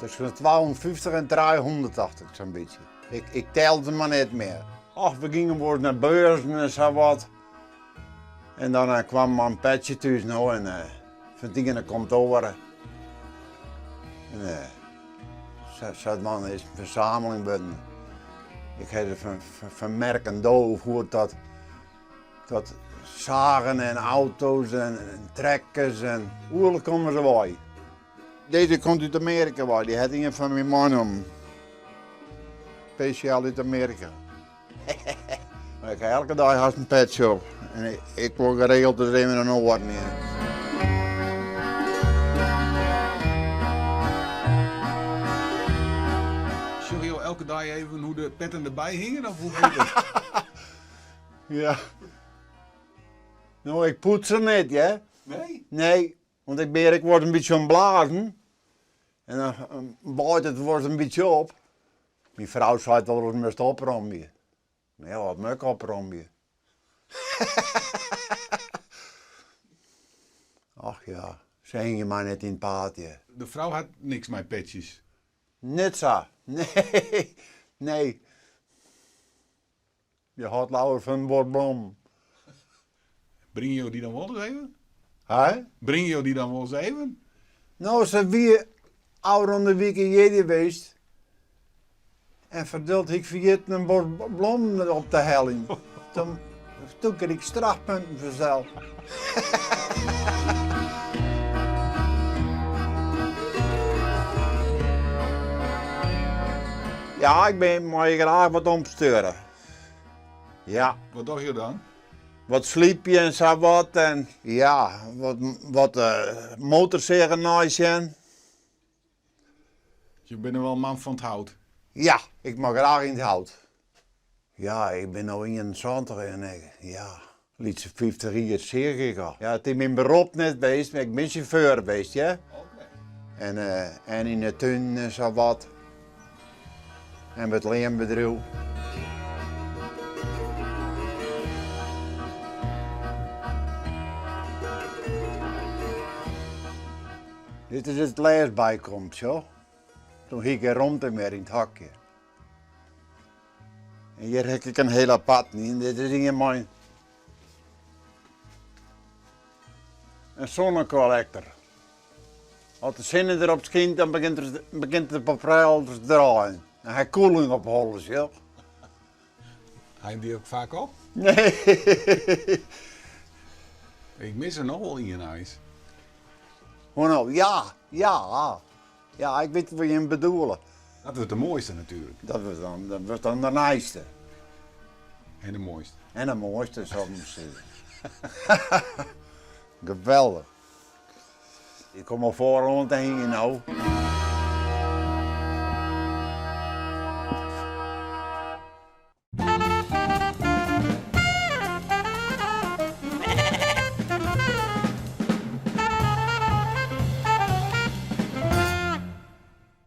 Tusken de 250 en 300 tocht ik sa'n bytsje. Ik, ik telde mar net mear. Och, we gyngen wolris nei beurzen en sa wat. En dan eh, kwam mei in petsje thús no en eh, fan it iene komt it oare. En eh, sa, sadwaande is it in fersameling wurden. Ik ha der fan, fan, fan merken doof hoe dat, dat sagen en auto's en, en trekkers en oeral komme se wei. Dizze komt út Amearika wei, dy hat ien fan myn meinommen. Spesjaal út Amearika. Mar ik ha elke dei hast in petsje op en ik wol geregeld ris even in oaren neame. Sjogge jo elke dei even hoe de petten derby hingen of hoe giet it? Ja. No, ik poets se net, hear. Nee? Nee, Want ik bin ek wolris in bytsje oan blazen en dan waait it wolris in bytsje op. Myn frou seit wolris moatst opromje. Mar ja, wat moat ik opromje? Ach ja, se hingje my net yn it paad hear. De frou hat niks mei petsjes? Net sa, nee, nee. Je hâldt leaver fan in bos blommen. Bringe jo dy dan wol ris even? Hè? Bringe jo dy dan wol ris even? No, se wie ôfrûne wike jierdei west en ferduld hie ik ferjitten in bos blommen op te heljen. Toen, toen krige ik strafpunten fansels. Ja, ik bin mei graach wat omsteure. Ja. Wat dogge jo dan? Wat slypje en sa wat en ja, wat, wat uh, motorseagen neisjen. Jo binne wol man fan it hout? Ja, ik mei graach yn it hout. Ja, ik bin no 71 en ik, ja, lytse 50 jier seach ik al. Ja, it is myn berop net west, mar ik bin sjauffeur west, ja. En, uh, en yn de tún en sa wat. En by it leanbedriuw. Dit is it lêst bykomst, sjoch. Toen hie ik gjin romte mear yn it hokje. En hjir ha ik in hiel apart en dit is ien mei in sonnekollektor. As de sinne derop skynt, dan begjint er, begjint de propel te draaien. En hy koeling opholle, sjoch. Ha je dy ek faak op? Nee. Ik mis der noch wol ien eins. Hoe no? Ja, ja. Ja, ik wit wat jim bedoele. Dat wurdt de moaiste natuerlik. Dat wurdt dan, dat wurdt dan de nijste. En de moaiste. En de moaiste, zal ik maar sizze. Geweldich. Ik kom al foar oan te hingjen no.